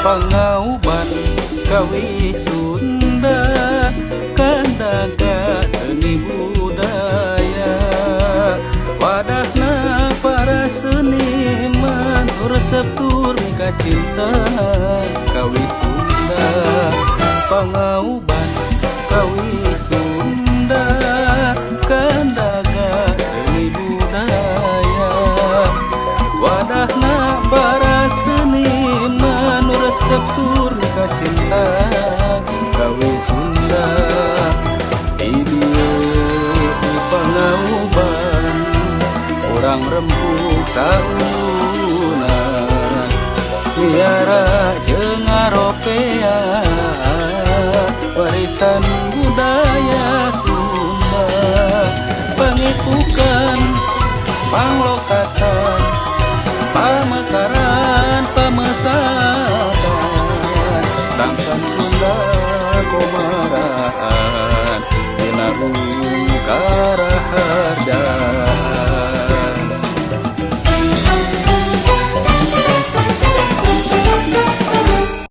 Pangauban kawi Sunda kandaga seni budaya, wadahna para seniman resep tur mikacinta kawi Sunda. Pangauban kawi Sunda kandaga seni budaya, wadahna para seniman resep tur mikacinta kawi Sunda. Di dieu di Pangauban urang rempug sauluna, miara jeung ngaropea warisan budaya Sunda. Pangipukan, panglokatan, pamekaran, pamesatan, sangkan Sunda komarahan.